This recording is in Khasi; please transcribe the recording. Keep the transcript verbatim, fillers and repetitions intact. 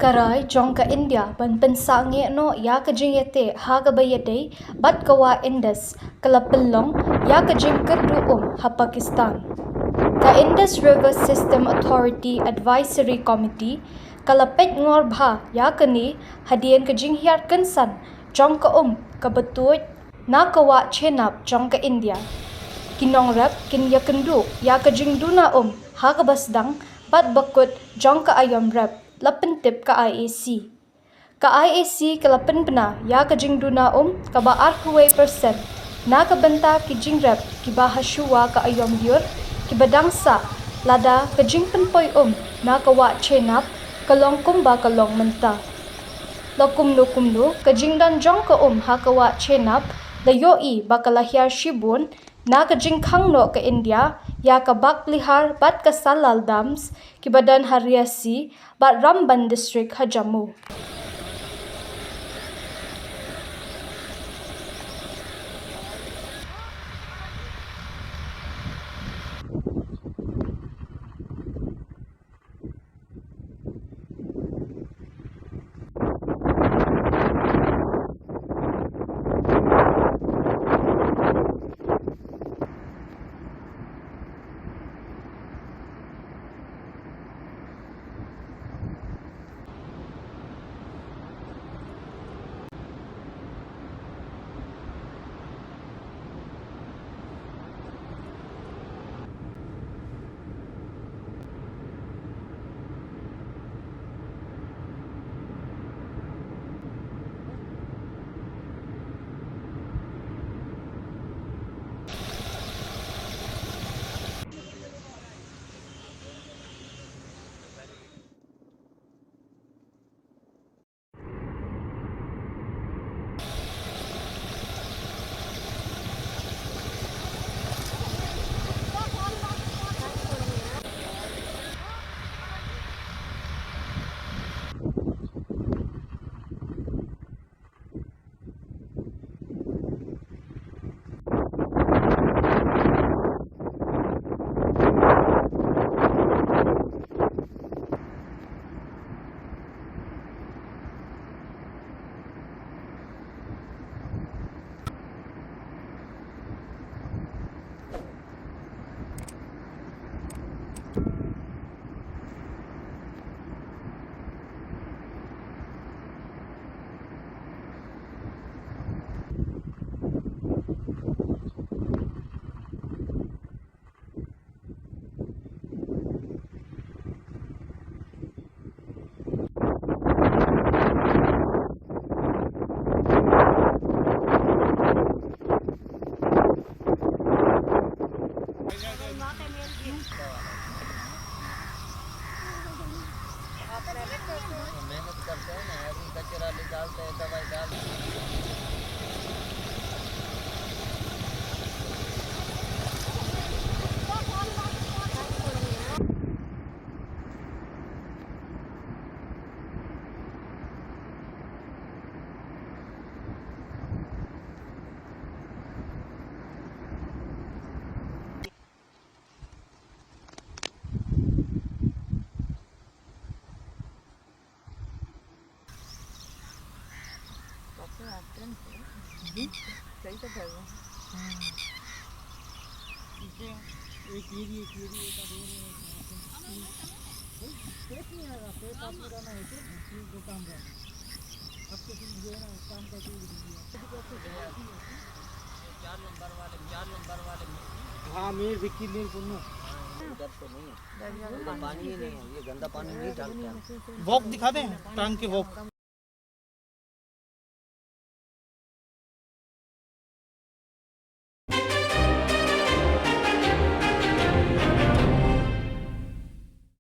Ka rai jong ka India ban pynsangeh noh ïa ka jingïateh ha kaba ïadei bad ka wah Indus ka la pynlong ïa ka jingkyrduh um ha Pakistan. Ka Indus River System Authority Advisory Committee ka la peit ngor bha ïa kane hadien ka jinghiar kynsan jong ka um kaba tuid na ka wah Chenab jong ka India. Ki nongrep kin ïakynduh ïa ka jingduna um ha kaba sdang bad ba kut jong ka aïom rep, la pyntip ka I A C. Ka I A C ka la pynbna ïa ka jingduna um kaba arphew wei percent na ka bynta ki jingrep kiba ha shuwa ka aïom lyiur kiba dang sah, lada ka jingpynpoi um na ka wah Chenab ka long kumba ka long mynta. La kumno kumno, ka jingdon jong ka um ha ka wah Chenab la ïohi ba ka la hiar shibun na ka jingkhang noh ka India ïa ka Bagpilihar bad ka Salal Dams kiba don ha Riasi bad Ramband District ha Jammu. मेहनत करते हैं ना, अभी कचरा निकालते हैं, दवाई डालते हैं। हाँ, मीर, विक्की, मीर, पुन्नू। इधर तो नहीं है। इधर पानी ही नहीं है, ये गंदा पानी नहीं डालते हम। वॉक दिखा दें, टांग के वॉक।